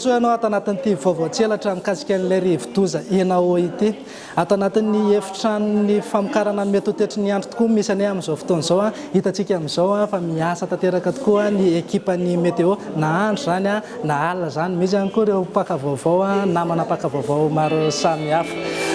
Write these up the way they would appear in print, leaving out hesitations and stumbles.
Tonga soa ianao ato anatin'ity vaovao tselatra mikasika an'ilay rivodoza Enao ity. Ato anatin'ny efitranon'ny famokarana ny mety ho toetry ny andro tokoa misy anay amin'izao fotoana izao. Hitantsika amin'izao fa miasa tanteraka tokoa ny ekipan'ny Météo na andro izany na alina izany. Misy ihany koa ireo mpaka vaovao, namana mpaka vaovao maro samihafa.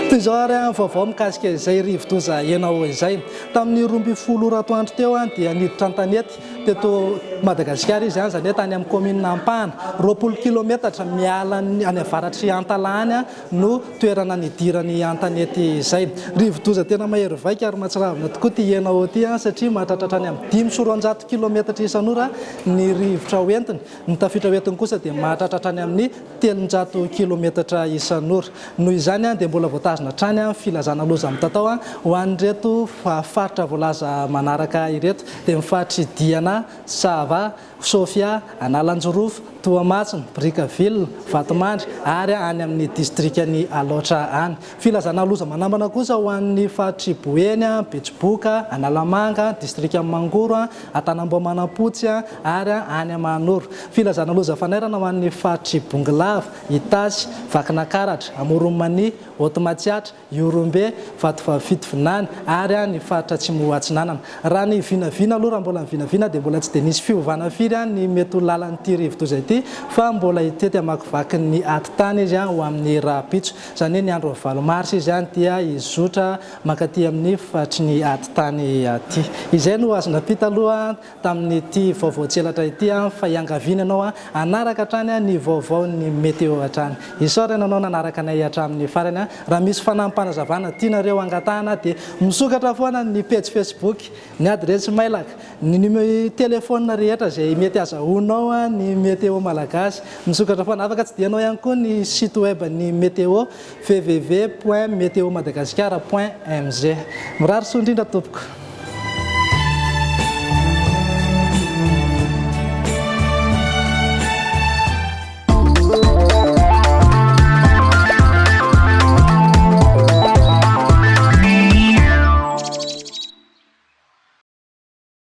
Toy izao ary ny vaovao mikasika izay rivodoza Enao izay. Tamin'ny 12 ora atoandro teo dia niditra an-tanety teto Madagasikara izy, izany hoe tany amin'ny kaominina Ampahana, 20 kilometatra miala any avaratr'i Antalaha any no toerana nidirany an-tanety izay. Rivodoza tena mahery vaika ary mahatsiravina tokoa ity Enao ity satria mahatratra hatrany amin'ny 205 kilometatra isan'ora ny rivotra hoentiny. Ny tafiotra hoentiny kosa dia mahatratra hatrany amin'ny 300 kilometatra isan'ora. Noho izany dia mbola voatazona hatrany ny filazana loza mitatao ho an'ireto faritra voalaza manaraka ireto dia ny faritr'i Diana, Sava, Sofia, Analanjirofo, Toamasina, Brickaville, Vatomandry ary any amin'ny distrikan'i Alaotra any. Filazana loza manambana kosa ho an'ny faritr'i Boeny, Betsiboka, Analamanga, distrikan'i Mangoro, Antanambao Manampotsy ary any Mahanoro. Filazana loza fanairana ho an'ny faritr'i Bongolava, Itasy, Vakinakaratra, Amoron'i Mania, Haute Matsiatra, Ihorombe, Vatovavy Fitovinany ary ny faritra Atsimo Atsinanana. Raha ny vinavina aloha, raha mbola ny vinavina dia mbola tsy dia nisy fiovana firy ny mety ho lalan'ity rivodoza ity fa mbola hitety hamakivaky ny atitany izy ho amin'ny rahampitso. Izany hoe ny andron'ny 8 marsa izy dia hizotra mankaty amin'ny faritry ny atitany aty. Izay no azo nampita aloha tamin'ity vaovao tselatra ity fa iangaviana ianao hanaraka hatrany ny vaovaon'ny Météo hatrany. Isaorana ianao nanaraka anay hatramin'ny farany. Raha misy fanampim-panazavana tianareo hangatahana dia misokatra foana ny pejy Facebook, ny adiresy mailaka, ny numéro téléphone rehetra izay mety azahoanao ny Météo Malagasy. Misokatra foana. Afaka tsidihanao ihany koa ny site web ny Météo www point meteomadagascar point mg. Mirary soa indrindra tompoko.